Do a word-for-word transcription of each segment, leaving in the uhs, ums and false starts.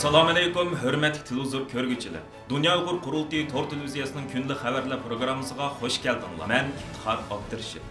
ئەسسالامۇئەلەيكۇم، ھۆرمەتلىك تېلېۋىزور كۆرگۈچىلەر! دۇنيا ئۇيغۇر قۇرۇلتىيى تور تېلېۋىزىيەسىنىڭ كۈندىلىك خەۋەرلەر پروگراممىسىغا خۇش كەلدىڭلار. مەن ئىپتىخار ئابدۇرېشىت.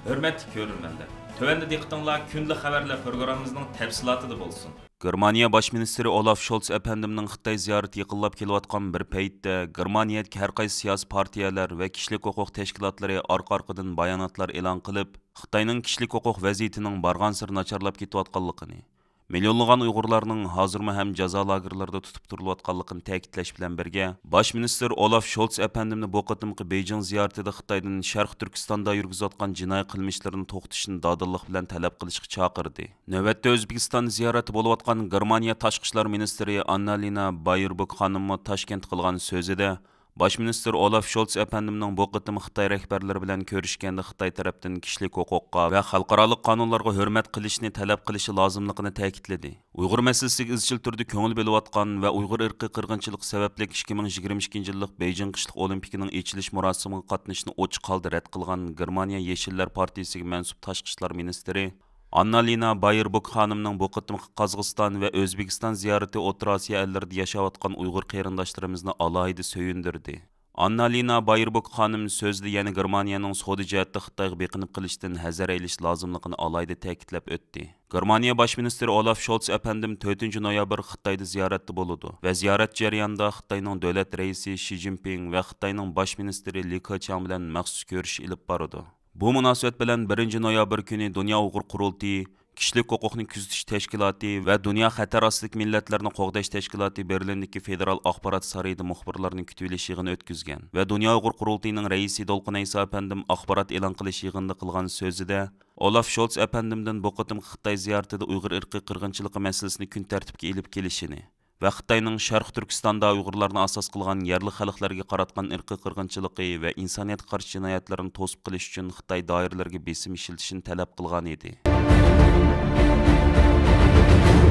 ھۆرمەتلىك كۆرۈرمەنلەر، تۆۋەندە دىققىتىڭلار كۈندىلىك خەۋەرلەر پروگراممىمىزنىڭ تەپسىلاتىدا بولسۇن. گېرمانىيە باش مىنىستىرى ئولاف شولتس ئەپەندىمنىڭ خىتاي زىيارىتى يېقىنلاپ كېلىۋاتقان بىر پەيتتە، گېرمانىيەدىكى ھەر قايسى سىياسىي پارتىيەلەر ۋە كىشىلىك ھوقۇق تەشكىلاتلىرى ئارقا-ئارقىدىن باياناتلار ئېلان قىلىپ، خىتاينىڭ كىشىلىك ھوقۇق ۋەزىيىتىنىڭ بارغانسېرى ناچارلاپ كېتىۋاتقانلىقىنى، مىليونلىغان ئۇيغۇرلارنىڭ ھازىرمۇ ھەم جازا لاگېرلىرىدا تۇتۇپ تۇرۇلۇۋاتقانلىقىنى تەكىتلەش بىلەن بىرگە، باش مىنىستىر ئولاف شولتس ئەپەندىمنى بۇ قېتىمقى بېيجىڭ زىيارىتىدە خىتايدىن شەرقىي تۈركىستاندا يۈرگۈزۈۋاتقان جىنايى قىلمىشلىرىنى توختىتىشنى دادىللىق بىلەن تەلەپ قىلىشقا چاقىردى. نۆۋەتتە ئۆزبېكىستاندا زىيارەتتە بولۇۋاتقان گېرمانىيە تاشقى ئىشلار مىنىستىرى ئاننالىنا بايربوك خانىممۇ تاشكەنتتە قىلغان سۆزىدە، باش مىنىستىر ئولاف شولتس ئەپەندىمنىڭ بۇ قېتىم خىتاي رەھبەرلىرى بىلەن كۆرۈشكەندە خىتاي تەرەپتىن كىشىلىك ھوقۇققا ۋە خەلقئارالىق قانۇنلارغا ھۆرمەت قىلىشنى تەلەپ قىلىشى لازىملىقىنى تەكىتلىدى. ئۇيغۇر مەسىلىسىگە ئىزچىل تۈردە كۆڭۈل بۆلۈۋاتقان ۋە ئۇيغۇر ئىرقىي قىرغىنچىلىقى سەۋەبلىك ئىككى مىڭ يىگىرمە ئىككىنچى يىللىق بېيجىڭ قىشلىق ئولىمپىكىنىڭ ئېچىلىش مۇراسىمىغا قاتنىشىشنى ئوچۇق ھالدا رەت قىلغان گېرمانىيە يېشىللار پارتىيىسىگە مەنسۇپ تاشقى ئىشلار مىنىستىرى ئاننالىنا بايربوك خانىمنىڭ بۇ قېتىمقى قازاقىستان ۋە ئۆزبېكىستان زىيارىتى ئوتتۇرا ئاسىيا ئەللىرىدە ياشاۋاتقان ئۇيغۇر قېرىنداشلىرىمىزنى ئالاھىدە سۆيۈندۈردى. ئاننالىنا بايربوك خانىم سۆزىدە يەنە گېرمانىيەنىڭ سودا جەھەتتە خىتايغا بېقىنىپ قېلىشتىن ھەزەر ئەيلىش لازىملىقىنى ئالاھىدە تەكىتلەپ ئۆتتى. گېرمانىيە باش مىنىستىرى ئولاف شولتس ئەپەندىم تۆتىنچى نويابىر خىتايدا زىيارەتتە بولىدۇ ۋە زىيارەت جەريانىدا خىتاينىڭ دۆلەت رەئىسى شى جىنپىڭ ۋە خىتاينىڭ باش مىنىستىرى لى كېچياڭ بىلەن مەخسۇس كۆرۈشۈش ئېلىپ بارىدۇ. بۇ مۇناسىۋەت بىلەن بىرىنچى نويابىر كۈنى دۇنيا ئۇيغۇر قۇرۇلتىيى، كىشىلىك ھوقۇقنى كۆزىتىش تەشكىلاتى ۋە دۇنيا خەتەر ئاستىدىكى مىللەتلەرنى قوغداش تەشكىلاتى بېرلىندىكى فېدېرال ئاخبارات سارىيىدا مۇخبىرلارنى كۈتۈۋېلىش يىغىنى ئۆتكۈزگەن ۋە دۇنيا ئۇيغۇر قۇرۇلتىيىنىڭ رەئىسى دولقۇن ئەيسا ئەپەندىم ئاخبارات ئېلان قىلىش يىغىنىدا قىلغان سۆزىدە، ئولاف شولتس ئەپەندىمدىن بۇ قېتىمقى خىتاي زىيارىتىدە ئۇيغۇر ئىرقىي قىرغىنچىلىقى مەسىلىسىنى كۈن تەرتىپكە ئېلىپ كېلىشىنى، ۋە خىتاينىڭ شەرقىي تۈركىستاندا ئۇيغۇرلارنى ئاساس قىلغان يەرلىك خەلقلەرگە قاراتقان ئىرقىي قىرغىنچىلىقى ۋە ئىنسانىيەتكە قارشى جىنايەتلىرىنى توسۇپ قېلىش ئۈچۈن خىتاي دائىرىلىرىگە بېسىم ئىشلىتىشىنى تەلەپ قىلغان ئىدى.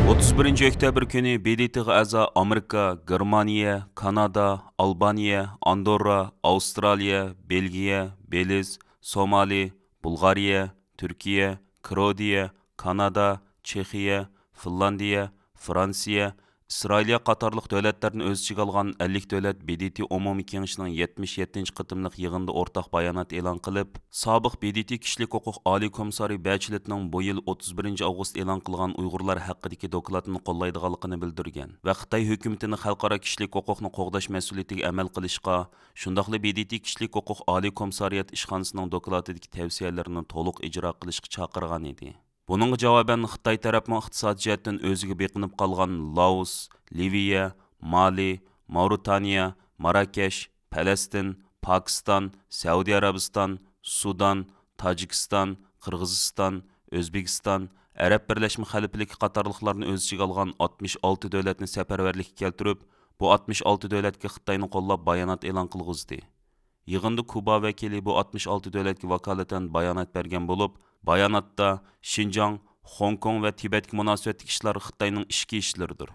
ئوتتۇز بىرىنچى ئۆكتەبىر كۈنى ب د ت غا ئەزا ئامېرىكا، گېرمانىيە، كانادا، ئالبانىيە، ئاندوررا، ئاۋسترالىيە، بېلگىيە، بېلىز، سومالى، بۇلغارىيە، تۈركىيە، كروئاتىيە، كانادا، چېخىيە، فىنلاندىيە، فرانسىيە، ئىسرائىلىيە قاتارلىق دۆلەتلەرنى ئۆز ئىچىگە ئالغان ئەللىك دۆلەت ب د ت ئومۇمىي كېڭىشىنىڭ يەتمىش يەتتىنچى قېتىملىق يىغىنىدا ئورتاق بايانات ئېلان قىلىپ، سابىق ب د ت كىشىلىك ھوقۇق ئالىي كومىسسارى بەچلېتنىڭ بۇ يىل ئوتتۇز بىرىنچى ئاۋغۇست ئېلان قىلغان ئۇيغۇرلار ھەققىدىكى دوكلاتىنى قوللايدىغانلىقىنى بىلدۈرگەن ۋە خىتاي ھۆكۈمىتىنى خەلقئارا كىشىلىك ھوقۇقنى قوغداش مەسئۇلىيىتىگە ئەمەل قىلىشقا، شۇنداقلا ب د ت كىشىلىك ھوقۇق ئالىي كومىسسارىئات ئىشخانىسىنىڭ دوكلاتىدىكى تەۋسىيەلىرىنى تولۇق ئىجرا قىلىشقا چاقىرغان ئىدى. بۇنىڭغا جاۋابەن خىتاي تەرەپمۇ ئىقتىسادىي جەھەتتىن ئۆزىگە بېقىنىپ قالغان لائوس، لىۋىيە، مالى، ماۋرىتانىيە، ماراكەش، پەلەستىن، پاكىستان، سەئۇدى ئەرەبىستان، سۇدان، تاجىكىستان، قىرغىزىستان، ئۆزبېكىستان، ئەرەب بىرلەشمە خەلىپىلىكى قاتارلىقلارنى ئۆز ئىچىگە ئالغان ئاتمىش ئالتە دۆلەتنى سەپەرۋەرلىككە كەلتۈرۈپ، بۇ ئاتمىش ئالتە دۆلەتكە خىتاينى قوللاپ بايانات ئېلان قىلغۇزدى. يىغىندا كۇبا ۋەكىلى بۇ ئاتمىش ئالتە دۆلەتكە ۋاكالىتەن بايانات بەرگەن بولۇپ، باياناتتا شىنجاڭ، خوڭكوڭ ۋە تىبەتكە مۇناسىۋەتلىك ئىشلار خىتاينىڭ ئىچكى ئىشلىرىدۇر.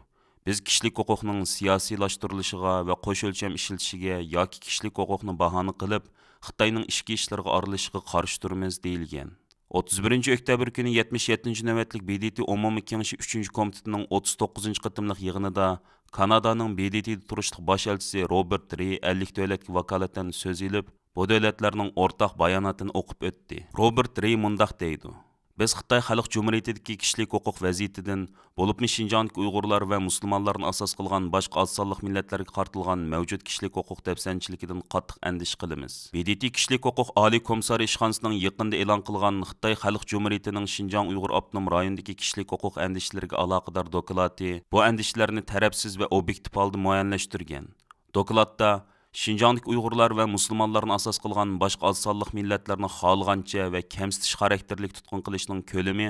بىز كىشىلىك ھوقۇقنىڭ سىياسىيلاشتۇرۇلۇشىغا ۋە قوش ئۆلچەم ئىشلىتىشىگە ياكى كىشىلىك ھوقۇقنى باھانە قىلىپ، خىتاينىڭ ئىچكى ئىشلىرىغا ئارىلىشىشىغا قارشى تۇرىمىز، دېيىلگەن. ئوتتۇز بىرىنچى ئۆكتەبىر كۈنى يەتمىش يەتتىنچى نۆۋەتلىك ب د ت ئومۇمىي كېڭىشى ئۈچىنچى كومىتېتىنىڭ ئوتتۇز توققۇزىنچى قېتىملىق يىغىنىدا كانادانىڭ ب د ت دە تۇرۇشلۇق باش ئەلچىسى روبېرت رېي ئەللىك دۆلەتكە ۋاكالىتەن سۆز ئېلىپ، بۇ دۆلەتلەرنىڭ ئورتاق باياناتىنى ئوقۇپ ئۆتتى. روبېرت رېي مۇنداق دەيدۇ: بىز خىتاي خەلق جۇمھۇرىيىتىدىكى كىشىلىك ھوقۇق ۋەزىيىتىدىن، بولۇپمۇ شىنجاڭدىكى ئۇيغۇرلار ۋە مۇسۇلمانلارنى ئاساس قىلغان باشقا ئاز سانلىق مىللەتلەرگە قارىتىلغان مەۋجۇت كىشىلىك ھوقۇق دەپسەندىچىلىكىدىن قاتتىق ئەندىشە قىلىمىز. ب د ت كىشىلىك ھوقۇق ئالىي كومىسسارى ئىشخانىسىنىڭ يېقىندا ئېلان قىلغان خىتاي خەلق جۇمھۇرىيىتىنىڭ شىنجاڭ ئۇيغۇر ئاپتونوم رايونىدىكى كىشىلىك ھوقۇق ئەندىشىلىرىگە ئالاقىدار دوكلاتى بۇ ئەندىشىلەرنى تەرەپسىز ۋە ئوبيېكتىپ ھالدا مۇئەييەنلەشتۈرگەن. دوكلاتتا شىنجاڭدىكى ئۇيغۇرلار ۋە مۇسۇلمانلارنى ئاساس قىلغان باشقا ئاز سانلىق مىللەتلەرنى خالىغانچە ۋە كەمسىتىش خاراكتېرلىك تۇتقۇن قىلىشنىڭ كۆلىمى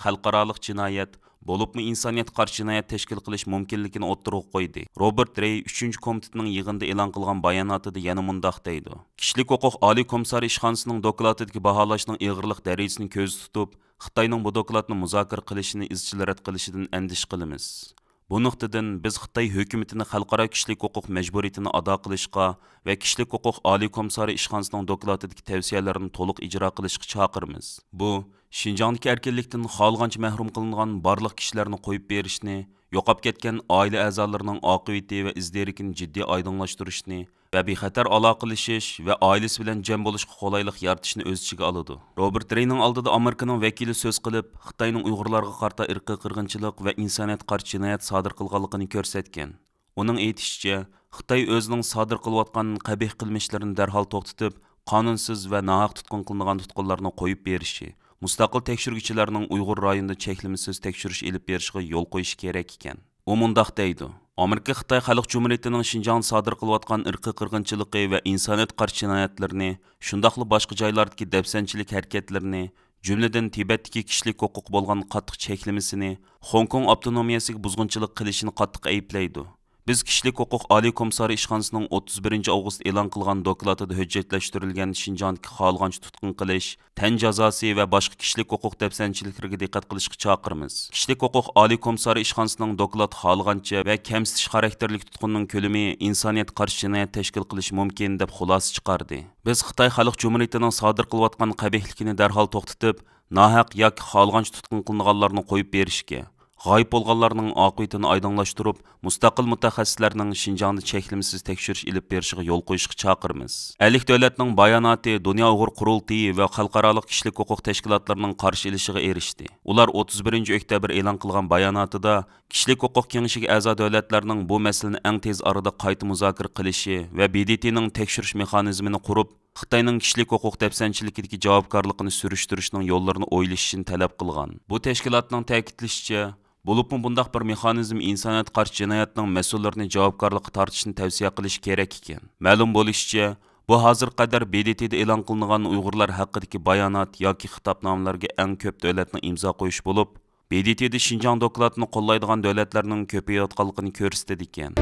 خەلقئارالىق جىنايەت، بولۇپمۇ ئىنسانىيەتكە قارشى جىنايەت تەشكىل قىلىش مۇمكىنلىكىنى ئوتتۇرىغا قويدى. روبېرت رېي ئۈچىنچى كومىتېتنىڭ يىغىندا ئېلان قىلغان باياناتىدا يەنە مۇنداق دەيدۇ: كىشىلىك ھوقۇق ئالىي كومىسسارى ئىشخانىسىنىڭ دوكلاتىدىكى باھالاشنىڭ ئېغىرلىق دەرىجىسىنى كۆزدە تۇتۇپ، خىتاينىڭ بۇ دوكلاتنى مۇزاكىرە قىلىشىنى ئىزچىل رەت قىلىشىدىن ئەندىشە قىلىمىز. بۇ نۇقتىدىن بىز خىتاي ھۆكۈمىتىنى خەلقئارا كىشىلىك ھوقۇق مەجبۇرىيىتىنى ئادا قىلىشقا ۋە كىشىلىك ھوقۇق ئالىي كومىسسارى ئىشخانىسىنىڭ دوكلاتىدىكى تەۋسىيەلەرنى تولۇق ئىجرا قىلىشقا چاقىرىمىز. بۇ، شىنجاڭدىكى ئەركىنلىكتىن خالىغانچە مەھرۇم قىلىنغان بارلىق كىشىلەرنى قويۇپ بېرىشنى يوقاپ كەتكەن ئائىلە ئەزالىرىنىڭ ئاقىۋىتى ۋە ئىز دېرىكىنى جىددىي ئايدىڭلاشتۇرۇشنى ۋە بىخەتەر ئالاقىلىشىش ۋە ئائىلىسى بىلەن جەم بولۇشقا قولايلىق يارىتىشنى ئۆز ئىچىگە ئالىدۇ. روبېرت رېينىڭ ئالدىدا ئامېرىكىنىڭ ۋەكىلى سۆز قىلىپ، خىتاينىڭ ئۇيغۇرلارغا قارىتا ئىرقىي قىرغىنچىلىق ۋە ئىنسانىيەتكە قارشى جىنايەت سادىر قىلغانلىقىنى كۆرسەتكەن. ئۇنىڭ ئېيتىشىچە، خىتاي ئۆزىنىڭ سادىر قىلىۋاتقان قەبىھ قىلمىشلىرىنى دەرھال توختىتىپ، قانۇنسىز ۋە ناھەق تۇتقۇن قىلىنغان تۇتقۇنلارنى قويۇپ بېرىشى، مۇستەقىل تەكشۈرگۈچىلەرنىڭ ئۇيغۇر رايونىدا چەكلىمىسىز تەكشۈرۈش ئېلىپ بېرىشىغا يول قويۇشى كېرەك ئىكەن. ئۇ مۇنداق دەيدۇ: «ئامېرىكا خىتاي خەلق جۇمھۇرىيىتىنىڭ شىنجاڭدا سادىر قىلىۋاتقان ئىرقىي قىرغىنچىلىقى ۋە ئىنسانىيەتكە قارشى جىنايەتلىرىنى، شۇنداقلا باشقا جايلاردىكى دەپسەندىچىلىك ھەرىكەتلىرىنى، جۈملىدىن تىبەتتىكى كىشىلىك ھوقۇققا بولغان قاتتىق چەكلىمىسىنى، خوڭكوڭ ئاپتونومىيەسىگە بۇزغۇنچىلىق قىلىشىنى قاتتىق ئەيىبلەيدۇ. بىز كىشىلىك ھوقۇق ئالىي كومىسسارى ئىشخانىسىنىڭ ئوتتۇز بىرىنچى ئاۋغۇست ئېلان قىلغان دوكلاتىدا ھۆججەتلەشتۈرۈلگەن شىنجاڭدىكى خالىغانچە تۇتقۇن قىلىش، تەن جازاسى ۋە باشقا كىشىلىك ھوقۇق دەپسەندىچىلىكلىرىگە دىققەت قىلىشقا چاقىرىمىز. كىشىلىك ھوقۇق ئالىي كومىسسارى ئىشخانىسىنىڭ دوكلاتى خالىغانچە ۋە كەمسىتىش خاراكتېرلىك تۇتقۇننىڭ كۆلىمى ئىنسانىيەتكە قارشى جىنايەت تەشكىل قىلىشى مۇمكىن» دەپ خۇلاسە چىقاردى. «بىز خىتاي خەلق جۇمھۇرىيىتىنىڭ سادىر قىلىۋاتقان قەبىھلىكىنى دەرھال توختىتىپ، ناھەق ياكى خالىغانچە تۇتقۇن قىلىنغانلارنى قويۇپ بېرىشكە، غايىب بولغانلارنىڭ ئاقىۋىتىنى ئايدىڭلاشتۇرۇپ، مۇستەقىل مۇتەخەسسىسلەرنىڭ شىنجاڭدا چەكلىمىسىز تەكشۈرۈش ئېلىپ بېرىشىغا يول قويۇشقا چاقىرىمىز.» ئەللىك دۆلەتنىڭ باياناتى دۇنيا ئۇيغۇر قۇرۇلتىيى ۋە خەلقئارالىق كىشىلىك ھوقۇق تەشكىلاتلىرىنىڭ قارشى ئېلىشىغا ئېرىشتى. ئۇلار ئوتتۇز بىرىنچى ئۆكتەبىر ئېلان قىلغان باياناتىدا، كىشىلىك ھوقۇق كېڭىشىگە ئەزا دۆلەتلەرنىڭ بۇ مەسىلىنى ئەڭ تېز ئارىدا قايتا مۇزاكىرە قىلىشى ۋە ب د ت نىڭ تەكشۈرۈش مېخانىزمىنى قۇرۇپ، خىتاينىڭ كىشىلىك ھوقۇق دەپسەندىچىلىكىدىكى جاۋابكارلىقىنى سۈرۈشتۈرۈشنىڭ يوللىرىنى ئويلىشىشىنى تەلەپ قىلغان. بۇ تەشكىلاتنىڭ تەكىتلىشىچە، بولۇپمۇ بۇنداق بىر مېخانىزم ئىنسانىيەتكە قارشى جىنايەتنىڭ مەسئۇللىرىنى جاۋابكارلىققا تارتىشنى تەۋسىيە قىلىشى كېرەك ئىكەن. مەلۇم بولۇشىچە، بۇ ھازىرغا قەدەر ب د ت دا ئېلان قىلىنغان ئۇيغۇرلار ھەققىدىكى بايانات ياكى خىتابنامىلەرگە ئەڭ كۆپ دۆلەتنىڭ ئىمزا قويۇشى بولۇپ، ب د ت دا شىنجاڭ دوكلاتىنى قوللايدىغان دۆلەتلەرنىڭ كۆپىيىۋاتقانلىقىنى كۆرسىتىدىكەن.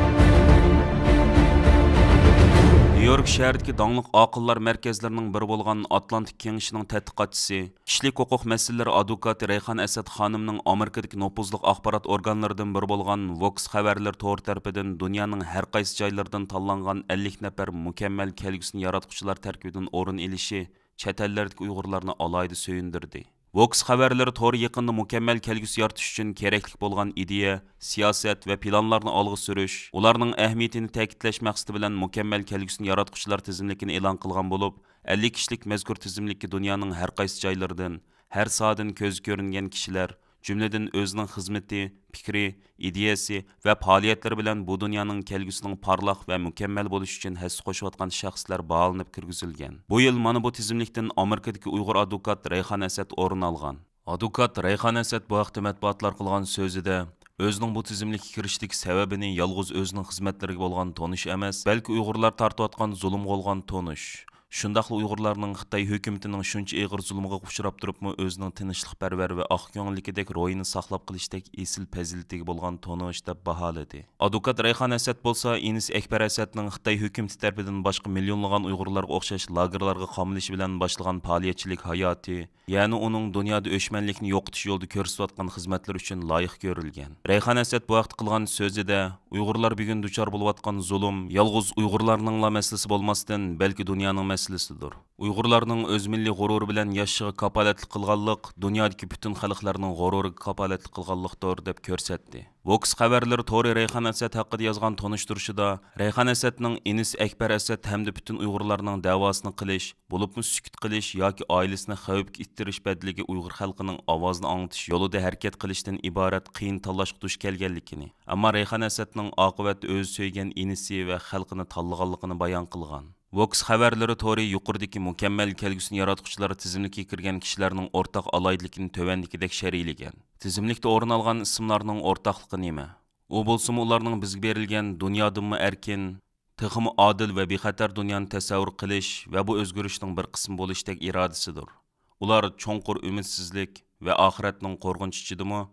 نيۇ يورك شەھىرىدىكى داڭلىق ئاقىللار مەركەزلىرىنىڭ بىرى بولغان ئاتلانتىك كېڭىشىنىڭ تەتقىقاتچىسى، كىشىلىك ھوقۇق مەسىلىلىرى ئادۋوكاتى رەيھان ئەسەت خانىمنىڭ ئامېرىكىدىكى نوپۇزلۇق ئاخبارات ئورگانلىرىدىن بىرى بولغان ۋوكس خەۋەرلىرى تورى تەرىپىدىن دۇنيانىڭ ھەر قايسى جايلىرىدىن تاللانغان ئەللىك نەپەر مۇكەممەل كەلگۈسىنى ياراتقۇچىلار تەركىبىدىن ئورۇن ئېلىشى چەت ئەللەردىكى ئۇيغۇرلارنى ئالاھىدە سۆيۈندۈردى. ۋوكس خەۋەرلىرى تورى يېقىندا مۇكەممەل كەلگۈسى يارىتىش ئۈچۈن كېرەكلىك بولغان ئىدىيە، سىياسەت ۋە پىلانلارنى ئالغا سۈرۈش، ئۇلارنىڭ ئەھمىيىتىنى تەكىتلەش مەقسىتى بىلەن مۇكەممەل كەلگۈسىنى ياراتقۇچىلار تىزىملىكىنى ئېلان قىلغان بولۇپ، ئەللىك كىشىلىك مەزكۇر تىزىملىككە دۇنيانىڭ ھەر قايسى جايلىرىدىن، ھەر ساھەدىن كۆزگە كۆرۈنگەن كىشىلەر، جۈملىدىن ئۆزىنىڭ خىزمىتى، پىكرى، ئىدىيەسى ۋە پائالىيەتلىرى بىلەن بۇ دۇنيانىڭ كەلگۈسىنىڭ پارلاق ۋە مۇكەممەل بولۇشى ئۈچۈن ھەسسە قوشۇۋاتقان شەخسلەر باھالىنىپ كىرگۈزۈلگەن. بۇ يىل مانا بۇ تىزىملىكتىن ئامېرىكىدىكى ئۇيغۇر ئادۋوكات رەيھان ئەسەت ئورۇن ئالغان. ئادۋوكات رەيھان ئەسەت بۇ ھەقتە مەتبۇئاتلار قىلغان سۆزىدە، ئۆزىنىڭ بۇ تىزىملىككە كىرىشىدىكى سەۋەبىنى يالغۇز ئۆزىنىڭ خىزمەتلىرىگە بولغان تونۇش ئەمەس، بەلكى ئۇيغۇرلار تارتىۋاتقان زۇلۇمغا بولغان تونۇش، شۇنداقلا ئۇيغۇرلارنىڭ خىتاي ھۆكۈمىتىنىڭ شۇنچە ئېغىر زۇلۇمىغا ئۇچراپ تۇرۇپمۇ ئۆزىنىڭ تىنچلىقپەرۋەر ۋە ئاق كۆڭۈللۈكىدەك روھىنى ساقلاپ قېلىشتەك ئېسىل پەزىلىتىگە بولغان تونۇش دەپ باھالىدى. ئادۋوكات رەيھان ئەسەت بولسا ئىنىسى ئەكبەر ئەسەتنىڭ خىتاي ھۆكۈمىتى تەرىپىدىن باشقا مىليونلىغان ئۇيغۇرلارغا ئوخشاش لاگېرلارغا قامىلىشى بىلەن باشلىغان پائالىيەتچىلىك ھاياتى، يەنى ئۇنىڭ دۇنيادا ئۆچمەنلىكنى يوقىتىش يولىدا كۆرسىتىۋاتقان خىزمەتلىرى ئۈچۈن لايىق كۆرۈلگەن. رەيھان ئەسەت بۇ ھەقتە قىلغان سۆزىدە، ئۇيغۇرلار بۈگۈن دۇچار بولۇۋاتقان زۇلۇم يالغۇز ئۇيغۇرلارنىڭلا مەسىلىسى بولماستىن، بەلكى دۇنيانىڭ مەسىلىسىدۇر. ئۇيغۇرلارنىڭ ئۆز مىللىي غۇرۇرى بىلەن ياشىشىغا كاپالەتلىك قىلغانلىق دۇنيادىكى پۈتۈن خەلقلەرنىڭ غۇرۇرىغا كاپالەتلىك قىلغانلىقتۇر، دەپ كۆرسەتتى. ۋوكس خەۋەرلىرى تورى رەيھان ئەسەت ھەققىدە يازغان تونۇشتۇرۇشىدا، رەيھان ئەسەتنىڭ ئىنىسى ئەكبەر ئەسەت ھەمدە پۈتۈن ئۇيغۇرلارنىڭ دەۋاسىنى قىلىش، بولۇپمۇ سۈكۈت قىلىش ياكى ئائىلىسىنى خەۋپكە ئىتتىرىش بەدىلىگە ئۇيغۇر خەلقىنىڭ ئاۋازىنى ئاڭلىتىش يولىدا ھەرىكەت قىلىشتىن ئىبارەت قىيىن تاللاشقا دۇچ كەلگەنلىكىنى، ئەمما رەيھان ئەسەتنىڭ ئاقىۋەتتە ئۆزى سۆيگەن ئىنىسى ۋە خەلقىنى تاللىغانلىقىنى بايان قىلغان. ۋوكس خەۋەرلىرى تورى يۇقىرىدىكى مۇكەممەل كەلگۈسىنى ياراتقۇچىلار تىزىملىكىگە كىرگەن كىشىلەرنىڭ ئورتاق ئالاھىدىلىكىنى تۆۋەندىكىدەك شەرھلىگەن. تىزىملىكتە ئورۇن ئالغان ئىسىملارنىڭ ئورتاقلىقى نېمە؟ ئۇ بولسىمۇ ئۇلارنىڭ بىزگە بېرىلگەن دۇنيادىنمۇ ئەركىن، تېخىمۇ ئادىل ۋە بىخەتەر دۇنيانى تەسەۋۋۇر قىلىش ۋە بۇ ئۆزگىرىشنىڭ بىر قىسمى بولۇشتەك ئىرادىسىدۇر. ئۇلار چوڭقۇر ئۈمىدسىزلىك ۋە ئاخىرەتنىڭ قورقۇنچى ئىچىدىمۇ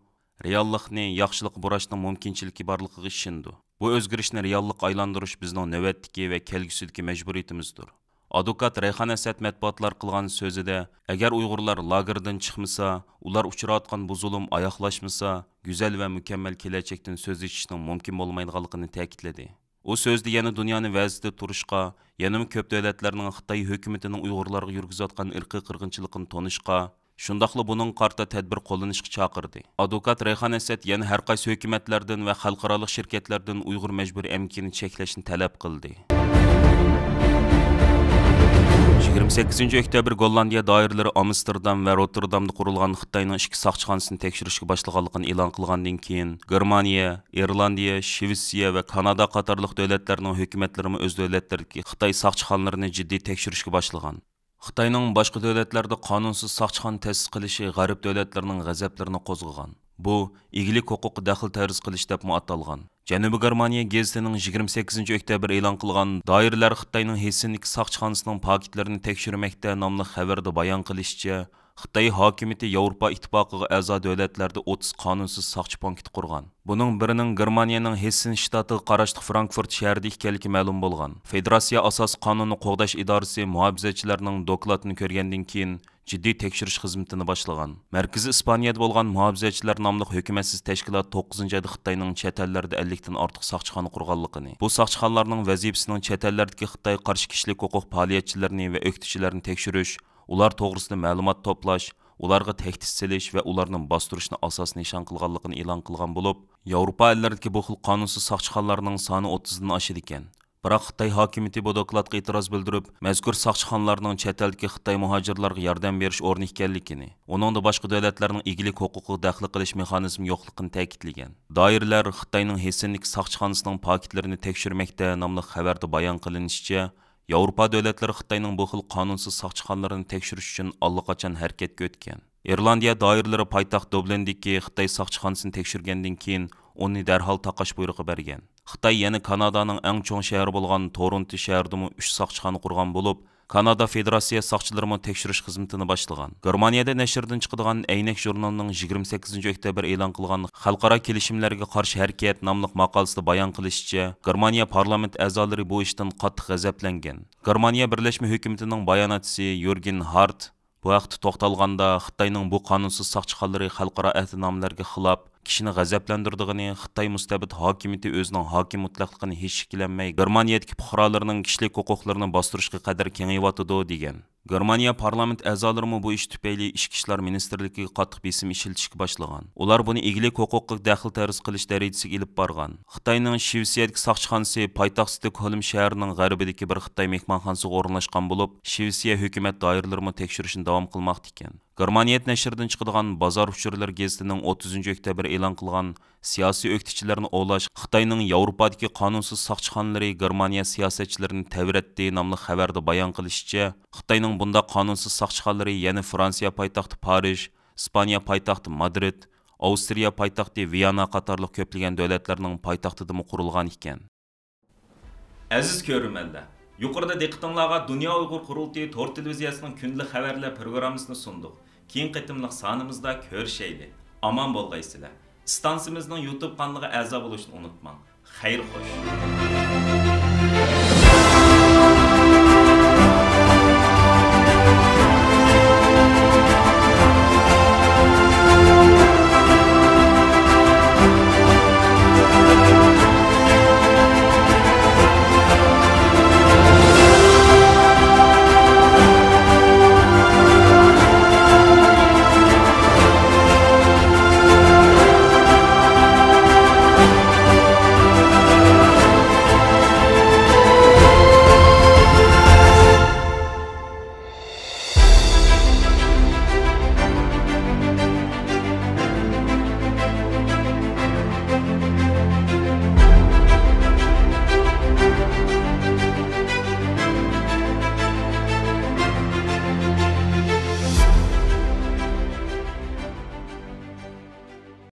رېئاللىقنى ياخشىلىققا بۇراشنىڭ مۇمكىنچىلىكى بارلىقىغا ئىشىنىدۇ. بۇ ئۆزگىرىشنى رېئاللىققا ئايلاندۇرۇش بىزنىڭ نۆۋەتتىكى ۋە كەلگۈسىدىكى مەجبۇرىيىتىمىزدۇر. ئادۋوكات رەيھان ئەسەت مەتبۇئاتلار قىلغان سۆزىدە، ئەگەر ئۇيغۇرلار لاگېردىن چىقمىسا، ئۇلار ئۇچراۋاتقان بۇ زۇلۇم ئاياغلاشمىسا، گۈزەل ۋە مۇكەممەل كېلەچەكتىن سۆز ئېچىشنىڭ مۇمكىن بولمايدىغانلىقىنى تەكىتلىدى. ئۇ سۆزىدە يەنە دۇنيانى ۋەزىدە تۇرۇشقا، يەنىمۇ كۆپ دۆلەتلەرنىڭ خىتاي ھۆكۈمىتىنىڭ ئۇيغۇرلارغا يۈرگۈزۈۋاتقان ئىرقىي قىرغىنچىلىقىنى تونۇشقا، شۇنداقلا بۇنىڭغا قارىتا تەدبىر قوللىنىشقا چاقىردى. ئادۋوكات رەيھان ئەسەت يەنە ھەر قايسى ھۆكۈمەتلەردىن ۋە خەلقئارالىق شىركەتلەردىن ئۇيغۇر مەجبۇرىي ئەمگىكىنى چەكلەشنى تەلەپ قىلدى. يىگىرمە سەككىزىنچى ئۆكتەبىر گوللاندىيە دائىرىلىرى ئامستېردام ۋە روتتېردامدا قۇرۇلغان خىتاينىڭ ئىككى ساقچىخانىسىنى تەكشۈرۈشكە باشلىغانلىقىنى ئېلان قىلغاندىن كېيىن، گېرمانىيە، ئىرلاندىيە، شىۋېتسىيە ۋە كانادا قاتارلىق دۆلەتلەرنىڭ ھۆكۈمەتلىرىمۇ ئۆز دۆلەتلىرىدىكى خىتاي ساقچىخانىلىرىنى جىددىي تەكشۈرۈشكە باشلىغان. خىتاينىڭ باشقا دۆلەتلەردە قانۇنسىز ساقچىخانا تەسىس قىلىشى غەرب دۆلەتلىرىنىڭ غەزەپلىرىنى قوزغىغان. بۇ ئىگىلىك ھوقۇقىغا دەخلى تەرۇز قىلىش دەپمۇ ئاتالغان. جەنۇبىي گېرمانىيە گېزىتىنىڭ يىگىرمە سەككىزىنچى ئۆكتەبىر ئېلان قىلغان دائىرىلەر خىتاينىڭ ھېسسىندىكى ساقچىخانىسىنىڭ پاكىتلىرىنى تەكشۈرمەكتە ناملىق خەۋەردە بايان قىلىشىچە، خىتاي ھاكىمىيىتى ياۋروپا ئىتتىپاقىغا ئەزا دۆلەتلەردە ئوتتۇز قانۇنسىز ساقچى پونكىتى قۇرغان. بۇنىڭ بىرىنىڭ گېرمانىيەنىڭ ھېسسېن شتاتىغا قاراشلىق فرانكفورت شەھىرىدە ئىكەنلىكى مەلۇم بولغان. فېدېراتسىيە ئاساسىي قانۇننى قوغداش ئىدارىسى مۇھاپىزەتچىلەرنىڭ دوكلاتىنى كۆرگەندىن كېيىن، جىددىي تەكشۈرۈش خىزمىتىنى باشلىغان. مەركىزى ئىسپانىيەدە بولغان مۇھاپىزەتچىلەر ناملىق ھۆكۈمەتسىز تەشكىلات توققۇزىنچى ئايدا خىتاينىڭ چەت ئەللەردە ئەللىكتىن ئارتۇق ساقچىخانا قۇرغانلىقىنى، بۇ ساقچىخانىلارنىڭ ۋەزىپىسىنىڭ چەت ئەللەردىكى خىتايغا قارشى كىشىلىك ھوقۇق پائالىيەتچىلىرىنى ۋە ئۆكتىچىلەرنى تەكشۈرۈش، ئۇلار توغرىسىدا مەلۇمات توپلاش، ئۇلارغا تەھدىت سېلىش ۋە ئۇلارنى باستۇرۇشنى ئاساسىي نىشان قىلغانلىقىنى ئېلان قىلغان بولۇپ، ياۋروپا ئەللىرىدىكى بۇ خىل قانۇنسىز ساقچىخانىلارنىڭ سانى ئوتتۇزدىن ئاشىدىكەن. بىراق خىتاي ھاكىمىيىتى بۇ دوكلاتقا ئېتىراز بىلدۈرۈپ، مەزكۇر ساقچىخانىلارنىڭ چەت ئەلدىكى خىتاي مۇھاجىرلارغا ياردەم بېرىش ئورنى ئىكەنلىكىنى، ئۇنىڭدا باشقا دۆلەتلەرنىڭ ئىگىلىك ھوقۇقىغا دەخلى قىلىش مېخانىزمى يوقلۇقىنى تەكىتلىگەن. دائىرىلەر خىتاينىڭ ھېسسېندىكى ساقچىخانىسىنىڭ پاكىتلىرىنى تەكشۈرمەكتە ناملىق خەۋەردە بايان قىلىنىشىچە، ياۋروپا دۆلەتلىرى خىتاينىڭ بۇ خىل قانۇنسىز ساقچىخانىلىرىنى تەكشۈرۈش ئۈچۈن ئاللىقاچان ھەرىكەتكە ئۆتكەن. ئىرلاندىيە دائىرىلىرى پايتەخت دۇبلىندىكى خىتاي ساقچىخانىسىنى تەكشۈرگەندىن كېيىن، ئۇنى دەرھال تاقاش بۇيرۇقى بەرگەن. خىتاي يەنە كانادانىڭ ئەڭ چوڭ شەھىرى بولغان تورونتو شەھىرىدىمۇ ئۈچ ساقچىخانا قۇرغان بولۇپ، كانادا فېدېراتسىيە ساقچىلىرىمۇ تەكشۈرۈش خىزمىتىنى باشلىغان. گېرمانىيەدە نەشردىن چىقىدىغان ئەينەك ژۇرنىلىنىڭ يىگىرمە سەككىزىنچى ئۆكتەبىر ئېلان قىلغان خەلقئارا كېلىشىملەرگە قارشى ھەرىكەت ناملىق ماقالىسىدە بايان قىلىشىچە، گېرمانىيە پارلامېنت ئەزالىرى بۇ ئىشتىن قاتتىق غەزەپلەنگەن. گېرمانىيە بىرلەشمە ھۆكۈمىتىنىڭ باياناتچىسى يۇرگېن ھارت بۇ ھەقتە توختالغاندا، خىتاينىڭ بۇ قانۇنسىز ساقچىخانىلىرى خەلقئارا ئەھدىنامىلەرگە خىلاپ، كىشىنى غەزەپلەندۈرىدىغىنى، خىتاي مۇستەبىت ھاكىمىيىتى ئۆزىنىڭ ھاكىم مۇتلەقلىقىنى ھېچ ئىككىلەنمەي، گېرمانىيەدىكى پۇقرالىرىنىڭ كىشىلىك ھوقۇقلىرىنى باستۇرۇشقا قەدەر كېڭىيىۋاتىدۇ، دېگەن. گېرمانىيە پارلامېنت ئەزالىرىمۇ بۇ ئىش تۈپەيلى ئىچكى ئىشلار مىنىستىرلىكىگە قاتتىق بېسىم ئىشلىتىشكە باشلىغان. ئۇلار بۇنى ئىگىلىك ھوقۇقىغا دەخلى تەرۇز قىلىش دەرىجىسىگە ئېلىپ بارغان. خىتاينىڭ شىۋېتسىيەدىكى ساقچىخانىسى پايتەخت ستوكھولم شەھىرىنىڭ غەربىدىكى بىر خىتاي مېھمانخانىسىغا ئورۇنلاشقان بولۇپ، شىۋېتسىيە ھۆكۈمەت دائىرىلىرىمۇ تەكشۈرۈشنى داۋام قىلماقتا ئىكەن. گېرمانىيە نەشرىدىن چىقىدىغان بازار ئۇچۇرلىرى گېزىتىنىڭ ئوتتۇزىنچى ئۆكتەبىر ئېلان قىلغان سىياسىي ئۆكتىچىلەرنى ئوۋلاش خىتاينىڭ ياۋروپادىكى قانۇنسىز ساقچىخانىلىرى گېرمانىيە سىياسەتچىلىرىنى تەۋرەتتى ناملىق خەۋەردە بايان قىلىشىچە، خىتاينىڭ بۇنداق قانۇنسىز ساقچىخانىلىرى يەنە فرانسىيە پايتەختى پارىژ، ئىسپانىيە پايتەختى مادرىد، ئاۋسترىيە پايتەختى ۋىياننا قاتارلىق كۆپلىگەن دۆلەتلەرنىڭ پايتەختىدىمۇ قۇرۇلغان ئىكەن. ئەزىز كۆرۈرمەنلەر، يۇقىرىدا دىققىتىڭلارغا دۇنيا ئۇيغۇر قۇرۇلتىيى تور تېلېۋىزىيەسىنىڭ كۈندىلىك خەۋەرلەر پروگراممىسىنى سۇندۇق. كېيىنكى قېتىملىق سانىمىزدا كۆرۈشەيلى. ئامان بولغايسىلەر. ئىستانسىمىزنىڭ يۇتۇب قانىلىغا ئەزا بولۇشنى ئۇنتۇماڭ. خەير خوش.